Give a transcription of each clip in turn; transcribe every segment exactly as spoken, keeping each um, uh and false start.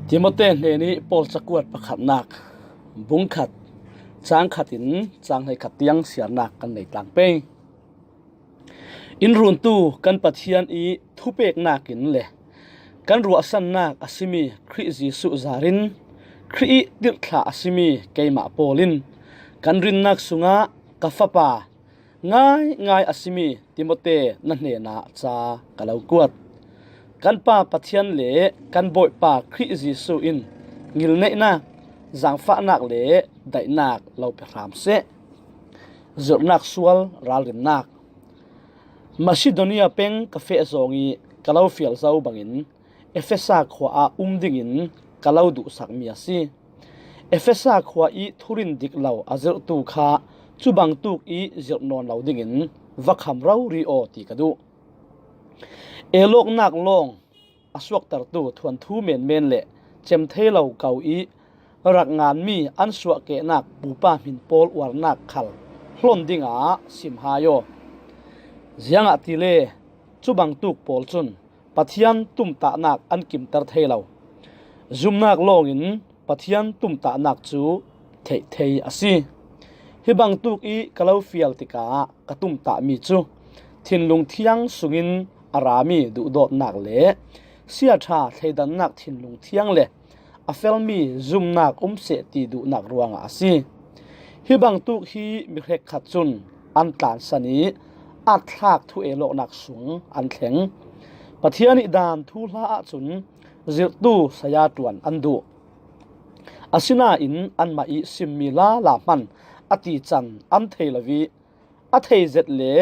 Timote hnenih Paul cakuat pakhatnak, bung khat, cang khat in cang hleikhat tiang siarnak kan nei tlang pei. In runtu kan Pathian i thupeknak in le kan ruahsannak a simi Khrih Jesuh zarin Khrih i tirhthlah a simi keimah Paul in kan rinnak sungah ka fapa ngaingai a simi Timote na hnenah ca ka lo kuat. Kan Pa Pathian le kan Bawipa Khrih Jesuh in ngilneihnak, zangfahnak le daihnak lo pe hram seh. Zirhnak sual ralrinnak. Masidonia peng ka feh zawng i ka lo fial zo bangin Efesa khua ah um dingin ka lo duhsakmi a si. Efesa khua i thurin dik lo a zirhtu kha cubangtuk i zirh nawn lo dingin va kham rori aw ti ka duh. Elawknak lawng a suaktertu thuanthu menmen le cem thei lo ko i rak nganmi an suahkehnak pupa hmin pawl uarnak khal hlon dingah sim hai aw. Ziangahtile cubangtuk pawl cun Pathian tumtahnak an kimter thei lo. Zumnak lawngin Pathian tumtahnak cu theih thei a si. Hi bangtuk i ka lo fial tikah ka tumtahmi cu thinlung thiang sungin a rami duhdawtnak le siaṭha thleidannak thinlung thiang le a felmi zumnak um seh ti duhnak ruangah a si. Hi bangtuk hi mi hrekkhat cun an tlansan i at thlak thu elawknak sung an thleng. Pathian i dan thuhla ahcun zirhtu saya ṭuan an duh. Asinain anmah i simmi lala hman a tican an thei lo i a thei zet le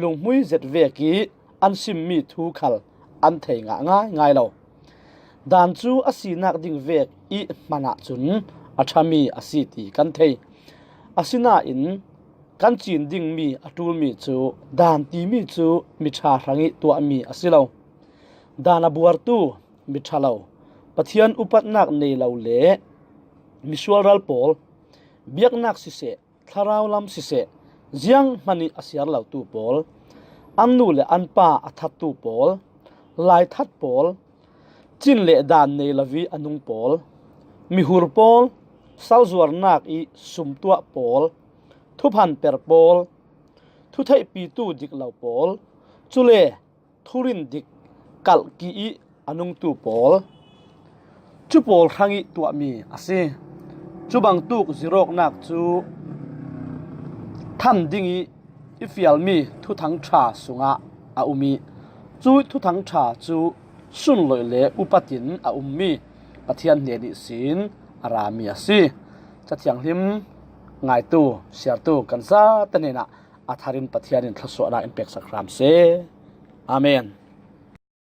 lunghmui zet vek i an simmi thu khal an thei ngah ngaingai lo. Dan cu a sinak ding vek i hman ahcun a ṭhami a si ti kan thei. Asinain kan cin dingmi a ṭulmi cu dan timi cu miṭha hrang i tuahmi a si lo. Dan a buartu miṭha lo, Pathian upatnak nei lo le misual ral pawl, biaknak siseh, thlarau lam siseh, zianghman i a siar lotu pawl, an nu le an pa a thattu pawl, laithat pawl, cin le dan nei lo i a nung pawl, mihur pawl, salzuarnak i sumtuah pawl, thuphanper pawl, thutheihpitu dik lo pawl, cule thurin dik kalhki i a nungtu pawl, cu pawl hrang i tuahmi a si. Cubangtuk zirawknak cu tham ding i i fialmi Thuthang ṭha sungah a um i cu Thuthang ṭha cu sunloih le upat in a ummi Pathian hnen ihsin a rami a si. Cathianghlim ngaitu, siartu kan zate hnenah a tharin Pathian in thluasuahnak in peksak hram seh. Amen.